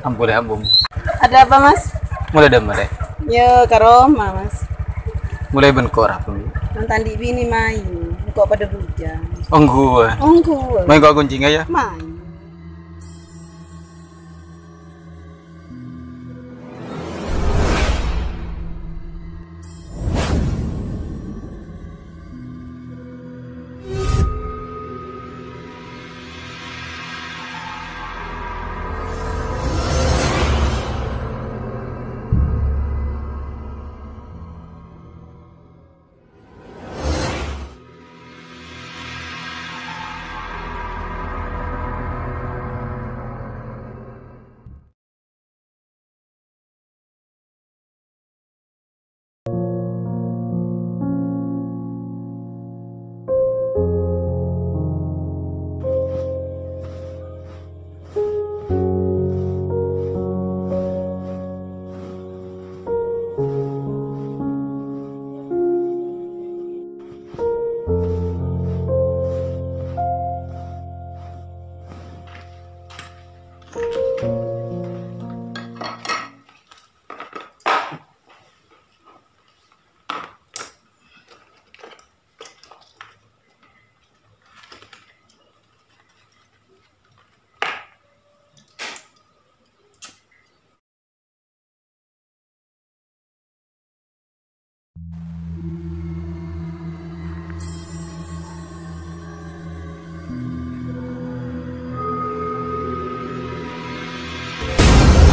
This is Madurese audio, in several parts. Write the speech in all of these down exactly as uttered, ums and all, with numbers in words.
Ampon, ampon. Ada apa, Mas? Molaè dâ' emma, Rè? Yâ, ka roma, Mas. Molaè bân kor apa, Mi? Nang ta' andi' binè maèn. Engko' padâ bujâng. Ongghu, eh. Ongghu. Maèn ko' koncèna, yâ? Maèn.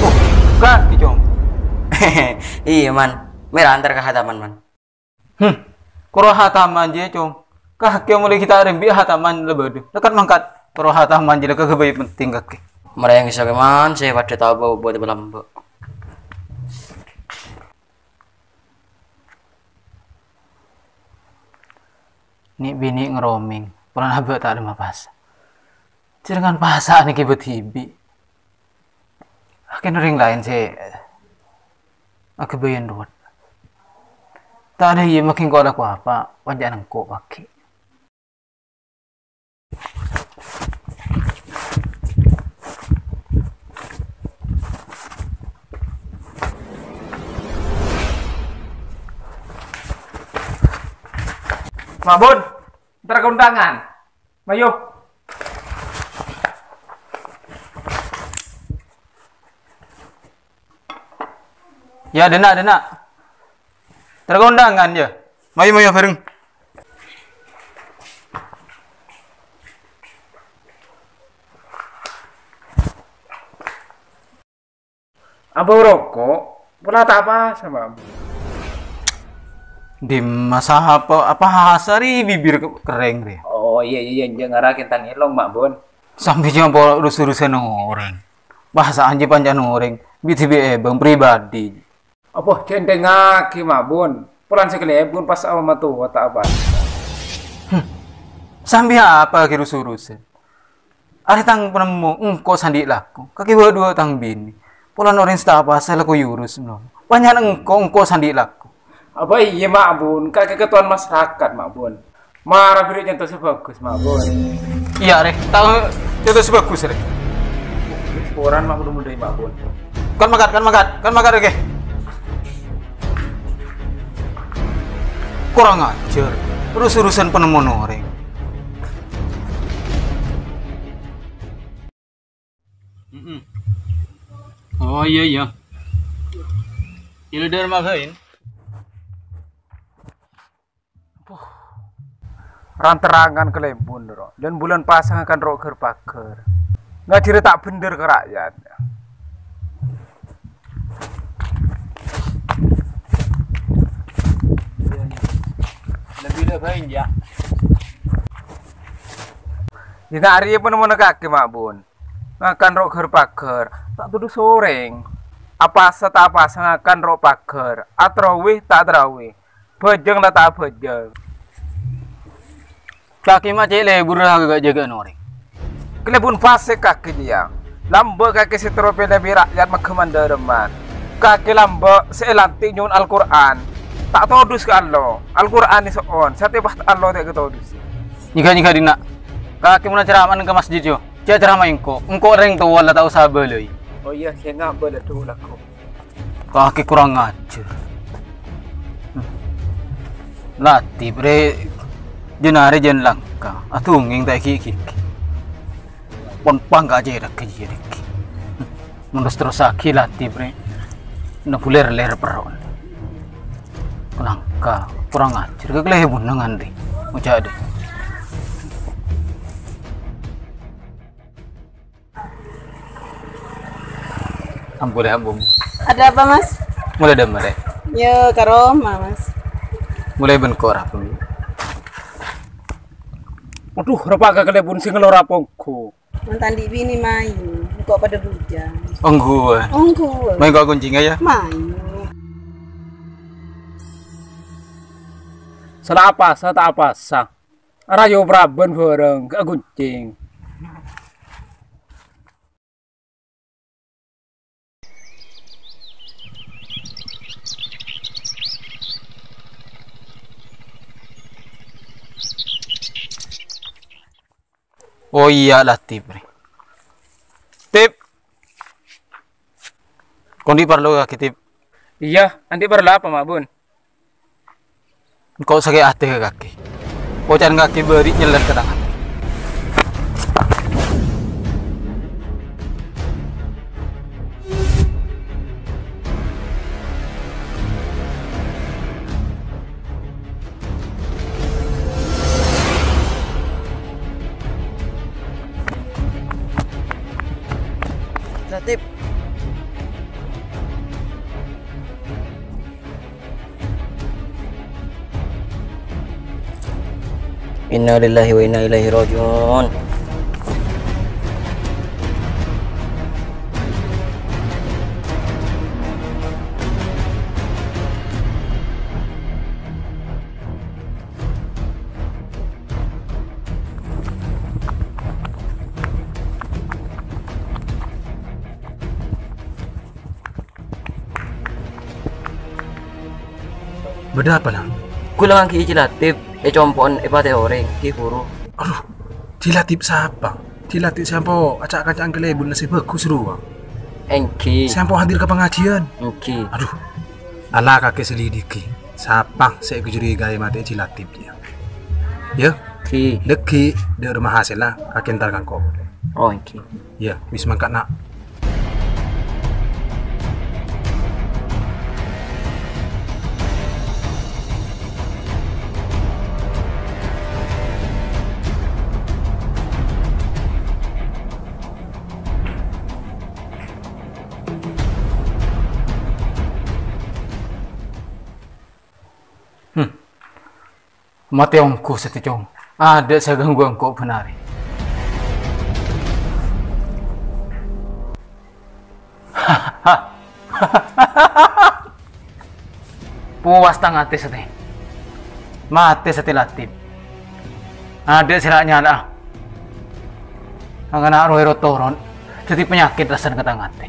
Oh, kakè, Cong. Iyâ, Man. Mèra antar ka hataman, Man. Hmm. Koro hataman jiyâ, Cong. Kakè molaè ghi' ta' rembi' hataman la bâdâ. Lèkat mangkat. Koro hataman jiyâ la kaghâbây penting kakè. Marèng sè Man, sè padâ tao bâ-, bâdâ lambâ'. Nè'-binè' ngaromèng, polana abâ' ta' dhimma pasa. Jhârengan pasa nèka bâdâ dhibi'. Kakè orèng laèn sè aghâbâyân rowa. Ta' ada iyâ makè engko' alako apa, panca' engko' pakè. Ma'bun, entar ka undangan. Mayu. Yâ, dâna', dâna'. Entar ka undangan, yâ. Mayu, mayu, bhâreng. Abâ' roko', pola ta' pasa, Mam. Dimma sapa, apa hasari bibir ke-, kerrèng rè? Oh, iyâ, iyâ, iyâ, enjâ' ngara kèntang èlong, Ma'bun. Sampè' jhâ' pola rus-urusan orèng. Pasa anjâ panca'na orèng, bi-, dhibi' èbâng pribadi. Apa dhendhengngaghi, Ma'bun? Polana sè kalèbun pas ama towa ta' apa. Hmm. Sampè' apa ghi' rus-urusan? Arè tang panemmo, engko' sè andi' lako. Kakè bâdhuwâ tang binè. Polana orèng sè ta' pasa lako yurus, no. Panjhângan engko', engko' sè andi' lako. Apa iyâ, Ma'bun? Kakè ketowan masarakat, Ma'bun. Mara bhuru conto sè bhâghus, Ma'bun. Iyâ, rè. Tao conto sè bhâghus, rè. Koran, Ma'bun, mudai, Ma'bun. Kan mangkat, kan mangkat, kan mangkat, oke. Kurang ajar. Rus-urusan panemmo orèng. Mm-mm. Oh, iyâ, iyâ. Iyâ, Dâr, maghâin. Puh. Rang-terrangan kalèbun, ro. Dan bulan pasa ngakan ro' ghâr-paghâr. Ngajhârâ ta' bhendher ka ra'yat. Lebbi lebbain, yâ. Yâ, ta' arèya panemmo kakè, Ma'bun. Ngakan ro' ghâr-paghâr, ta' todus orèng. Apasa ta' apasa ngakan ro' paghâr, atrawi ta' atrawi, bhâjâng la ta' abhâjâng. Kakè ma' cè' lebur la jâgâ'ân orèng. Kalèbun fasik kakè jiyâ. Lambâ' kakè sè terro pèlè bi' ra'yat maghâman dâremman. Kakè lambâ' sè èlantik nyo'on Al-Qur'an. Ta' todus ka Allah. Al-Qur'an èso'on, satèya pas Allah ta' èkatodus. Nyèngghâ-nyèngghâ dinna'. Kakè mon acarama'an ka masjid, yo. Jhâ' carama engko'. Engko' orèng towa la ta' osa abâlâi. Oh iyâ, sènga' bâdâ dhu lako. Kakè kurang ajhâr. Latip rè, jân arè jân langka, adhungngèng ta' ghi'-ghi'. Pon pangka' jârèya ka jârèya. Mon terros-terrossaghi Latip rè, na buler-ler perro'. Langka, kurang ajhâr, kakalèbunna ngandhi'. Oca' dâ'. Ampon, ampon. Ada apa, Mas? Mulai dâ' marè. Yo, ka roma, Mas. Mulai bân kor apa, Mi? Waduh, rapa kakalèbun sè ngalora pongko. Mon ta' andi' binè mayu, engko' padâ bujâng. Ongghu, eh. Ongghu. Mayu engko' kuncèngnga, ya? Mayu. Sala apasa ta' apasa. Arayo paraban bhâreng, ghi' aguncèng. Oh iyâ, Latip rè. Tip. Ko' andi' parlo kakè, Tip? Iyâ, andi' parlo apa, Ma' Bun? Engko' sakè' atè ka kakè. Oca'na kakè bâri' nyellèr ka tang atè. Latip. Innalillahi wa inna ilaihi raji'un. Bâdâ apa, Nang? Kaulâ ngangghuy Ji Latip ècompo'an èpatè'è orèng, ghi' buru. Adhu, Ji Latip sapa? Ji Latip sè ampo aca'-kaca'an kalèbunna sè bhâghus rowa. Èngghi. Sè ampo hadir ka pangajiân. Èngghi. Adhu, ala kakè selidiki. Sapa sè èkacurigaè matè'è Ji Latip, yâ? Yâ? Èngghi. Dhâggi' dâ' roma hasèlla kakè entar ka engko'. Oh, èngghi. Iyâ, wis mangkat, Na'. Hmm. Matè ongghu satèya, Cong. Adâ' sè ganggu engko' bân arè. Powas tang atè satèya. Matè satèya Latip. Adâ' sè la nyala'a. Angana rowa èro toron. Dhâddhi panyakèt rassana ka tang atè.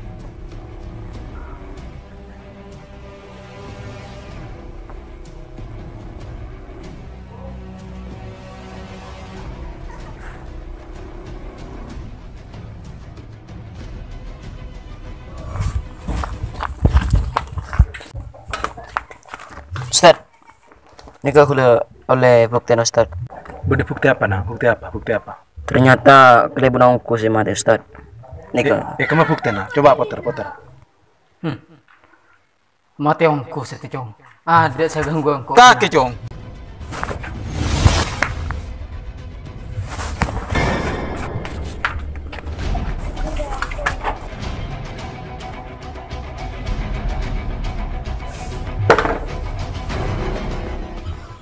Ustad, nèka kaulâ ollè buktèna, Ustad. Bâdâ bukti apa, Na'? Bukti apa? Bukti apa? Ternyata kalèbunna ongghu sè matè, Ustad. Nèka. Eh, eh, kemma buktèna? Coba potèr, potèr. Hmm. Matè ongghu satèya, Cong. Adâ' sè ganggu engko'. Kakè, Cong.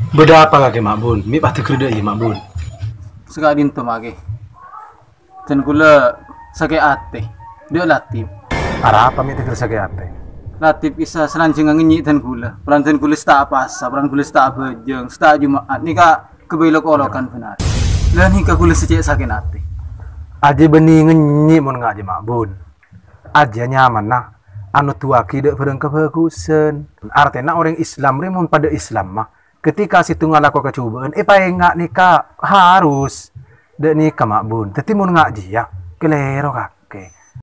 Bâdâ apa kakè, Ma' Bun? Mè' padâ ghârdhâ iyâ, Ma' Bun? Saka'dinto, Ma', kakè. Dân kaulâ sakè' atè, dâ' Latip. Arapa mè' tèghâr sakè' atè? Latip kèsa salanjhângnga ngènyè' dân kaulâ. Polana dân kaulâ sè ta' apasa, polana kaulâ sè ta' abhâjâng, sè ta' Juma'at. Nèka ghâbây lok-olokan bân arè. La nèka kaulâ sè cè' sakè'na atè. Ajiyâ bânnè ngènyè' mon ngajhi Ma' Bun. Ajiyâ nyamana, anodhuwâghi dâ' bhârâng kabhâghusân. Artèna orèng Islam rè mon padâ Islamma, ketika sèttong alako kajhubâ'ân, èpaènga' nèka harus. Dâ' nèka, Ma' Bun. Dhâddhi mon ngajhiyâ, kalèro kakè.